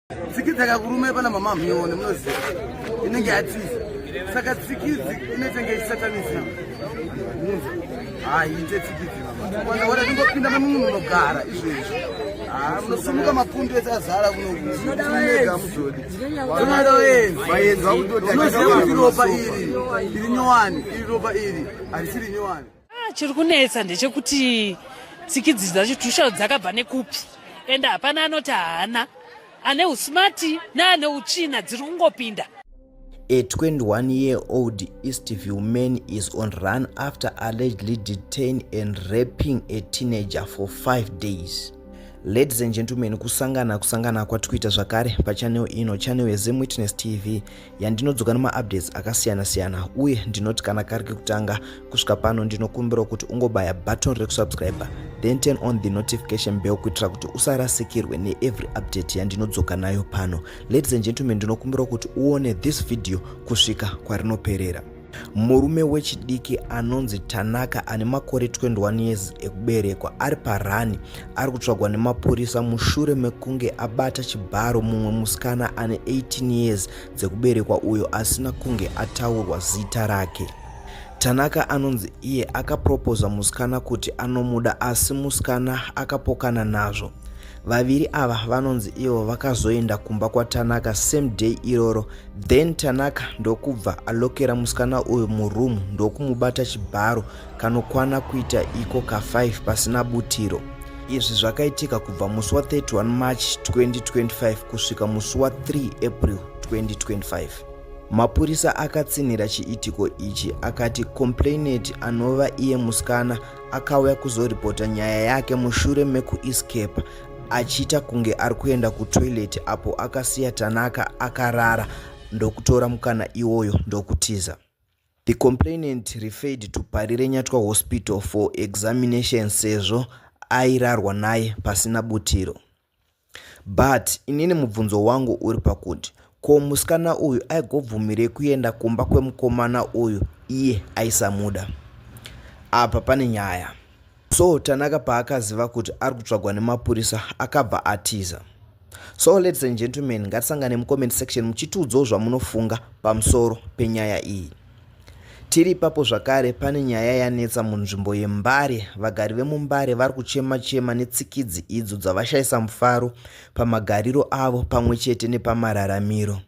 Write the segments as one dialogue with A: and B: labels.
A: Tsikidzi akakurume pana mama mhione munoziva inenge yatiza, saka tsikidzi inetenge isatanism munzi haiite tsikidzi mama kwanza wada tingopinda memunhu munogara izvezvi ah, munosumuka mapundu ese azara kunokuega muzodi unoziva kuti ropa iri iri nyowani, iri ropa iri harisiri nyowani.
B: Ah, chiri kunetsa ndechekuti tsikidzi dzacho tusha dzakabva nekupi, ende hapana anoti haana ane usmati neane utsvina, dziri kungopinda.
C: A 21-year-old Eastview man is on run after allegedly detained and raping a teenager for 5 days. Ladies and gentlemen, kusangana kwatikuita zvakare pachannel ino, channel yeZim Witness TV, yandinodzoka nemaupdates akasiyana-siyana. Uye ndinoti kana kari kekutanga kusvika pano, ndinokumbirawo kuti ungobaya button rekusubscribe, then turn on the notification bell kuitira kuti usarasikirwe neevery update yandinodzoka nayo pano. Ladies and gentlemen, ndinokumbirawo kuti uone this video kusvika kwarinoperera. Murume wechidiki anonzi Tanaka ane makore 21 years ekuberekwa ari parani, ari kutsvagwa nemapurisa mushure mekunge abata chibharo mumwe musikana ane 18 years dzekuberekwa, uyo asina kunge ataurwa zita rake. Tanaka anonzi iye akaproposa musikana kuti anomuda, asi musikana akapokana nazvo. Vaviri ava vanonzi ivo vakazoenda kumba kwaTanaka same day iroro. Then Tanaka ndokubva alokera musikana uyu muroom, ndokumubata chibharo kanokwana kuita iko ka5 pasina butiro. Izvi zvakaitika kubva musi wa31 March 2025 kusvika musi wa3 April 2025. Mapurisa akatsinhira chiitiko ichi, akati complainant, anova iye musikana, akauya kuzoripota nyaya yake mushure mekuescape achiita kunge ari kuenda kutoilet, apo akasiya Tanaka akarara, ndokutora mukana iwoyo ndokutiza. The complainant referred to Parirenyatwa Hospital for examination sezvo airarwa naye pasina butiro. But inini mubvunzo wangu uri pakuti, ko musikana uyu aigobvumirei kuenda kumba kwemukomana uyu iye aisamuda? Apa pane nyaya. So Tanaka paakaziva kuti ari kutsvagwa nemapurisa, akabva atiza. So ladies and gentlemen, ngatisangane mucomment section muchitiudzawo zvamunofunga pamusoro penyaya iyi. Tiri ipapo zvakare, pane nyaya yanetsa munzvimbo yeMbare. Vagari vemuMbare vari kuchema chema netsikidzi idzo dzavashayisa mufaro pamagariro avo pamwe chete nepamararamiro.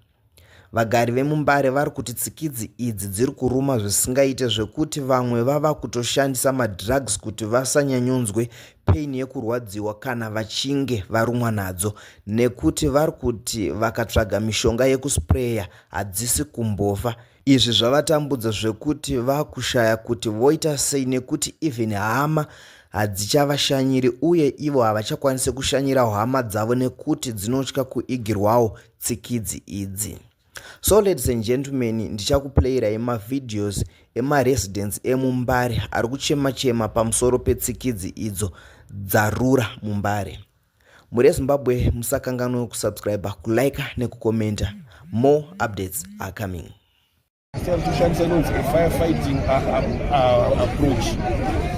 C: Vagari vemuMbare vari kuti tsikidzi idzi dziri kuruma zvisingaite, zvekuti vamwe vava kutoshandisa madrugs kuti vasanyanyonzwe pain yekurwadziwa kana vachinge varumwa nadzo, nekuti vari kuti vakatsvaga mishonga yekuspreya hadzisi kumbofa. Izvi zvavatambudza zvekuti vakushaya kuti voita sei, nekuti even hama hadzichavashanyiri, uye ivo havachakwanisi kushanyirawo hama dzavo nekuti dzinotya kuigirwawo tsikidzi idzi. So ladies and gentlemen, ndichakuplayirai mavideos emaresidents emuMbare ari kuchema chema pamusoro petsikidzi idzo dzarura muMbare. Mhuri yeZimbabwe, musakanganwe kusubscribe, kulike nekukomenta. More updates are coming.
D: Toshandisa inonzi firefighting approach.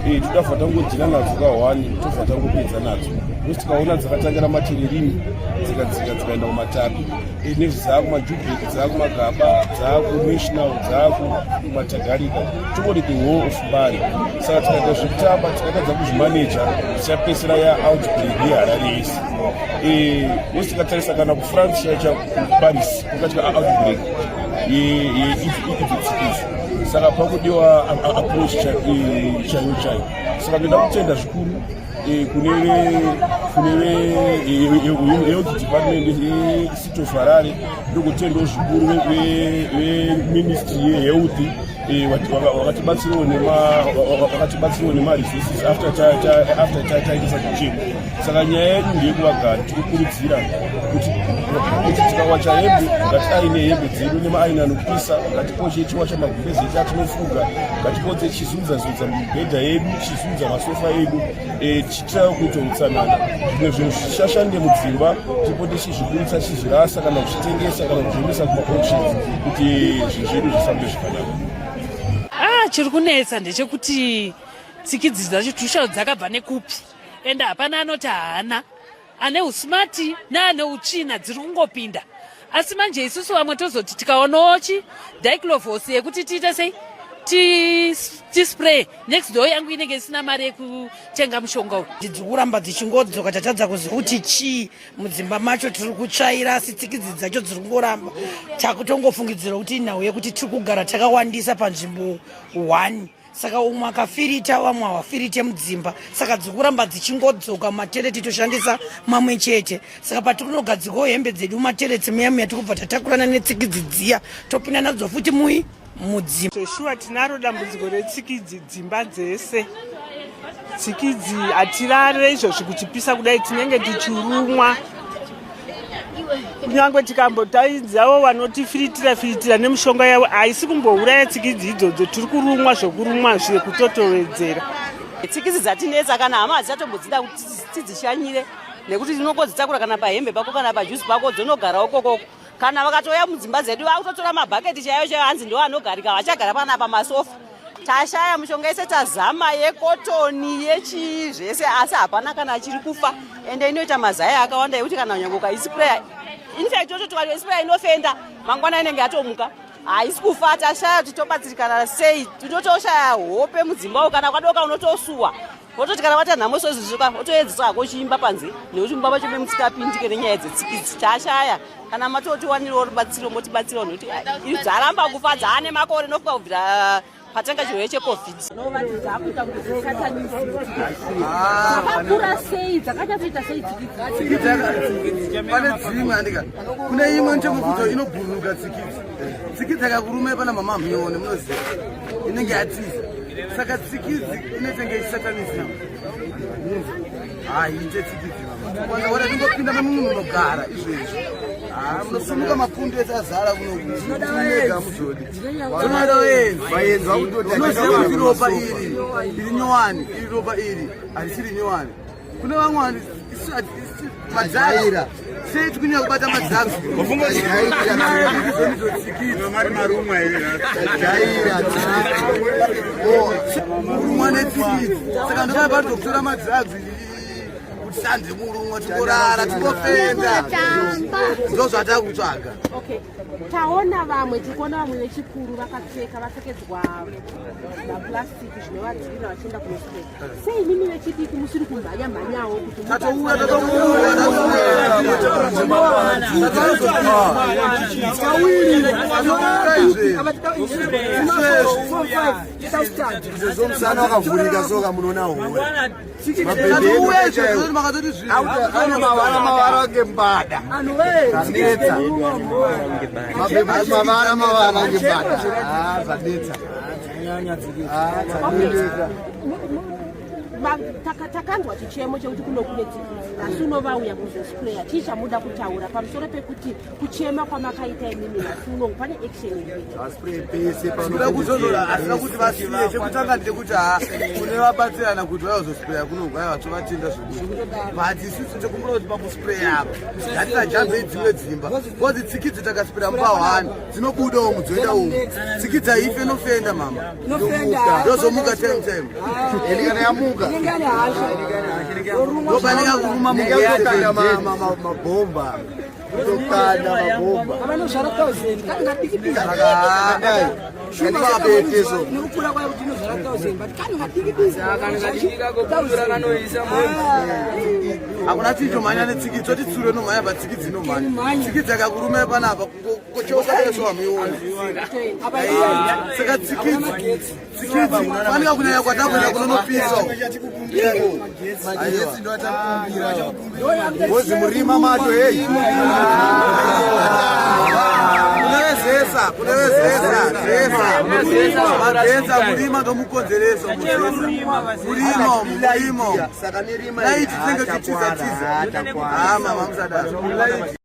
D: Todabva tangodeala nadzo ka1, tobva tangopedza nadzo, nokuti tikaona dzakatangira Matererini, dzikadzika, dzikaenda kuMatapi, nezvidzakumaJubek, dzakumagaba, dzakuNational, dzakuMatagarika, tongoti the whole of Mbare. Saka tikaita zvekutamba, tikatadza kuzvimaneja, tichapesera yaoutbreak yeHarare yese. Nokuti tikatarisa kana kuFrance chaicha, kuParis kwakatika outbreak yeidzi. Saka pakudiwa approach chaiyo chaiyo. Saka ndoda kutenda zvikuru kune vehealth department yeCity of Harare, ndokutendawo zvikuru veministry yehealth vakatibatsirawo nemaresources after taitisa kuchema. Saka nyaya yedu ndeyekuvagari, tikukurudzira kuti tikawacha hembe, ngatiaine hembe dzedu nemaaini anopisa, ngatipoche chiwacha magumbezi edu atinofuga, ngatipotse chizunza zunza mibhedha yedu, chizunza masofa edu, tichitirawo kuita utsanana. Zvimwe zvinhu zvichashande mudzimba, tipote chizviburitsa, chizvirasa kana kuzvitengesa kana kuzviendesa kumaauctions kuti zvinhu zvedu zvisambe zvakanaka.
B: Ah, chiri kunetsa ndechekuti tsikidzi dzacho tusha dzakabva nekupi, ende hapana anoti haana. Ane usmati neane utsvina dziri kungopinda. Asi manje isusu vamwe tozoti tikaonawo chi diclovos yekuti tiite sei tispray next door yangu inenge isina mari yekutenga mushonga uyu.
E: Dziri kuramba dzichingodzoka, tatadza kuziva kuti chii mudzimba macho. Tiri kutsvaira asi tsikidzi dzacho dziri kungoramba. Takutongofungidzira kuti inhau yekuti tiri kugara takawandisa panzvimbo 1, saka umwe akafirita vamwe havafirite mudzimba, saka dziri kuramba dzichingodzoka. Matoilet toshandisa mamwe chete, saka patiri kunogadzikawo hembe dzedu mumatoilets muya muya, tikubva tatakurana netsikidzi dziya, topinda nadzo futi mui mudzimba.
F: Zveshuwa tinaro dambudziko retsikidzi dzimba dzese. Tsikidzi hatirare izvozvi, kuchipisa kudai tinenge tichirumwa. Kunyange tikambotaidzawo vanotifiritira firitira nemishonga yavo, haisi kumbouraya tsikidzi idzodzo. Tiri kurumwa zvokurumwa zvekutotowedzera.
G: Tsikidzi dzatinetsa, kana hama hadzichatombodzida kuti tidzishanyire nekuti tinongodzitakura kana pahembe pako kana pajuzi pako, dzonogarawo kokoko. Kana vakatouya mudzimba dzedu vakutotora mabhaketi chaiyo chaiyo, hanzi ndo anogarika, vachagara panapa masofa. Tashaya mushonga yese, tazama yekotoni, yechii, zvese, asi hapana kana chiri kufa. Ende inoita mazai akawanda ekuti kana nyange ukaispraya, in fact tototi waispraya inofenda, mangwana inenge yatomuka, haisi kufa. Tashaya kuti tobatsirikana sei. Tinotoshaya hope mudzimba umu, kana kwadoka unotosuwa, wototi kana wata nhamo sozvisvika wotoedzisa hako uchiimba panze nekuti mumba macho memusikapindike nenyaya dzetsikidzi. Tashaya, kana matotiwanirawo rubatsiro motibatsirawo, nekuti dzaramba kufa, dzaane makore nofuka kubvira patanga chirwere cheCovid.
H: Vati dzakuita kunge dzesatanism, dzakakura sei, dzakanyatsoita sei tsikidzi?
A: Pane dzimwe andika kune imwe nchekukudzo inobhururuka tsikidzi. Tsikidzi akakuruma pana mama mhione munoziva inenge yatiza, saka tsikidzi inetenge isatanism haiite tsikidzi. Kwanza wada tingopinda memumwe munogara izvezvi, munosimuka mapundu ese azara kunoega muzodi. Unoziva kuti ropa iri iri nyowani, iri ropa iri harisiri nyowani kune vamwe madzaira. Sei tikunyanya kubata madrugs?
I: Jaira.
A: Kurumwa netsikidzi, saka ndovaa vari kutora madrugs kuti sanze kurumwa, tikorara, tikofenda, ndo zvatakutsvaga.
H: Okay, taona vamwe, tiri kuona vamwe vechikuru vakapfeka, vapfekedzwa maplastic zvinovadzivirira vachienda kunoswera. Sei imimi vechidiki musiri kumhanya mhanyawo kuti
A: Tatouya, tatouya izvezvi.
I: Musana wakavhurika soka, munoona hore.
A: Tatouya izvezvi, makatoti zvinhu
I: ane mavara mavara ngembada, zvanetsa. Mabhebhi mavara mavara ngembada, zvanetsa. Zvanetsa.
H: Takanzwa chichemo chekuti kuno kune tsikidzi, nhasi unovauya kuzospreya. Chii chamuda kutaura pamusoro pekuti kuchema kwamakaita imimi nhasi uno pane action iri?
I: Pese.
A: Kuda kuzozora asina kuti vasiye. Chekutanga ndechekuti ha, kune vabatsirana kuti vaizospreya kuno, aiwa, tovatenda zvekuti, but isusu tekumbura kuti pakuspreya apa ngatisajambei dzimwe dzimba, because tsikidzi takaspreya mupa one dzinobuda umu dzoenda umu. Tsikidzi haife, inofenda mama, ndozomuka time time.
I: Ende kana yamuka
A: ndopanenge kuruma.
I: Ndingakanda mabhomba, kutokanda mabhomba.
J: Vanozvara 1000 kani kadikidiki.
I: Shumapeteso.
J: Nekukura kwayo kuti inozvara 1000, but kani kadikidiki.
A: Hakuna chichomhanya netsikidzi, toti tsuro inomhanya, patsikidzi inomhanya. Tsikidzi akakuruma panapa kocheuka beso hamuioni. Saka tsikidzi, tsikidzi fanika kunyanya kwatakuenda kunonopisa.
I: Magetsi ndo atakumbira ngozi murima macho, hei.
A: Kunevezesa, kunevezesa zesa magetsa murima ndomukonzereso muzesa murima umu, murima umu.
I: Saka nerima.
A: Laiti tinenge tichiza tiza hama mamusadaro.